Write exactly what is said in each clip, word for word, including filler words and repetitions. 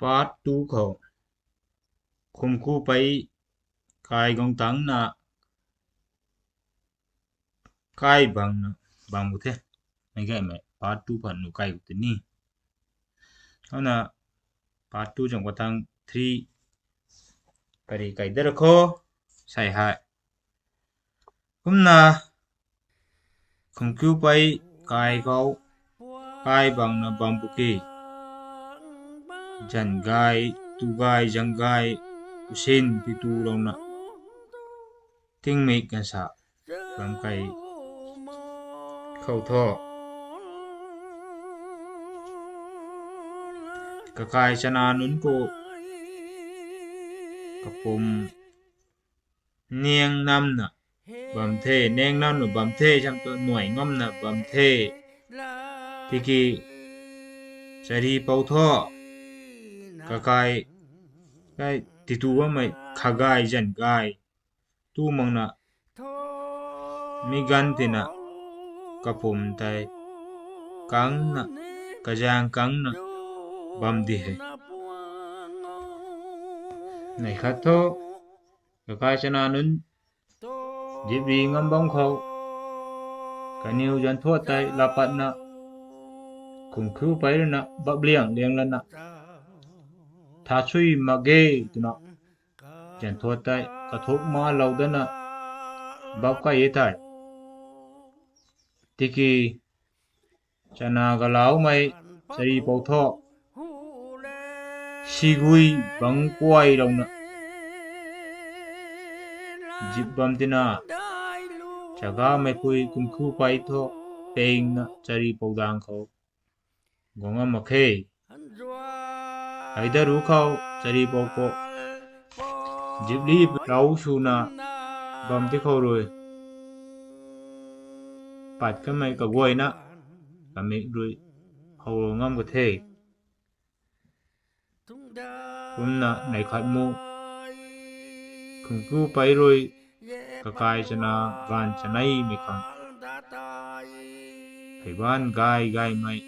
Part two khou Khumkhupei kai guang tangcna kai bangna bam gu the. Mei gaymei part two pat nu kai gu tini. Ana part two zang katang three pari kai dara kho sai hei. Kumna Khumkhupei kai khou kai bangna bam pu ki, zan gay, tu gay, zang gay, usin titu louna tingmik gansa bam kai khou thu, kakai chana nunc khou kapum niang namna bam the, niang namna bam the, sam tu nuai ngamna bam the. Tiki Charipou thu kakai, kai titu bammei kha gay zan gay tu makna mi ganv tina kapum tei kangna, kazaeng kangna bam di he. Neih khat thu kakai chana nunc zipri ngam bam khou kaniw zan thuat tei lapatna Khumkhupei ruina bapliang liang lana tha sui mak ge twna zan thuat tei kathuk malou dana bap kai e tei. Tiki chana galaumei Charipou thu sigui bang kuay louna zip bam tina, chagameipui Khumkhupei thu pengna Charipou dang khou guang ngam mak khe. Hei daru khou Charipou khou zipli rau swna bam ti khou rui pat kanmei kaguayna kamik rui how ngam ka the. Kumna neih khat mu Khumkhupei rui kakai chana gaanv chaneimei khang pheyban gay gaymei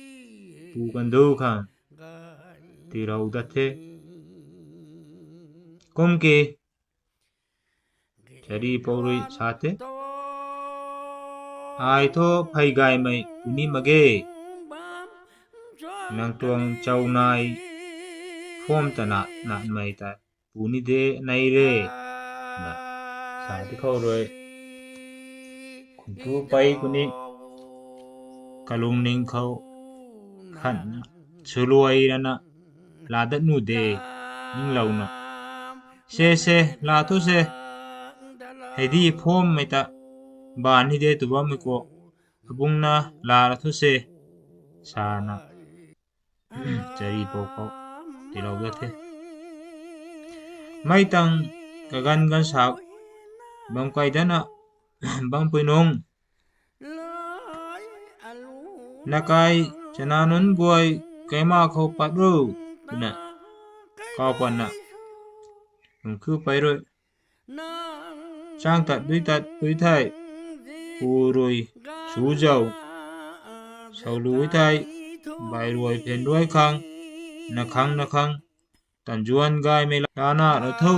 pu kandu khang tiilou dat the. Kum ki Charipou rui sa the, ai thu phey gaymei puni mak ge. Nang tuang chow nai pham tana natmei tei puni de nei re, na sa ti khou rui Khumkhupei kuni kalungning khou khatna swluai rana laa dat nu de ninglouna, se se laa thu se, hei di phammei ta baanv ni de tw bammei khou, abungna laa ra thu se, sana Charipou khou tiilou dat the. Mei tang kaganv ganv sak bam kai dana bampui nung, nakai chana nunc guay kaima khou pat ro, twna kau patna Khumkhupei rui chang tat dui tat dui thei, pu rui su zau saulu thei, bai ruai phen ruai khang, na khang na khang tanzuan gaymei lana ra tho,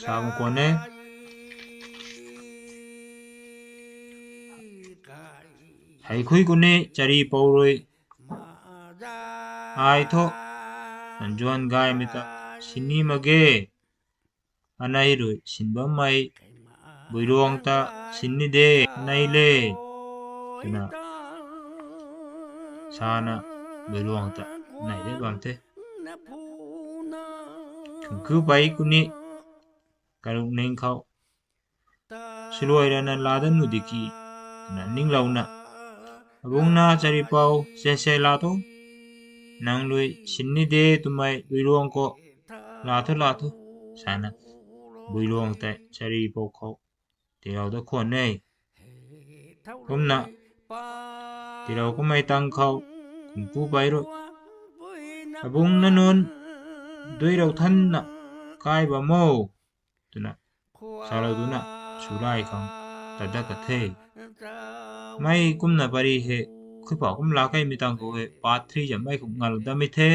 sa mak khwan e. Hei khui kuni Charipou rui, ai thu tanzuan gaymei ta sin ni mak ge, anei rui sin bammei builuang ta sin ni de nei le, twna sana builuang ta nei de bam the. Khumkhupei kuni kalungning khou swluai rana laa dat nu di ki, twna ninglouna, abungna Charipou se se laa thu, nang rui sin ni de twmei builuang khou laa thu laa thu, sana builuang tei Charipou khou tiilou dat khwan e. Kumna tiilou kamei tang khou Khumkhupei rui, abungna nunc dui rou thanna kai bam o, twna salou duna swlay khang tat dat ka the. Mei kumna pari hei khuipou kum laa kaimei tang khou hei part three zam mei khou ngalou dammei the.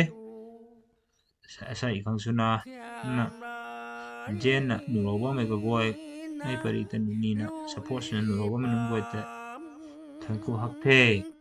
Sa, sa i khang swna, na, Jen na nuhlou bammei kaguay, mei pari ta nunina support swna nuhlou bammei nunc guay ta, thank you hak the.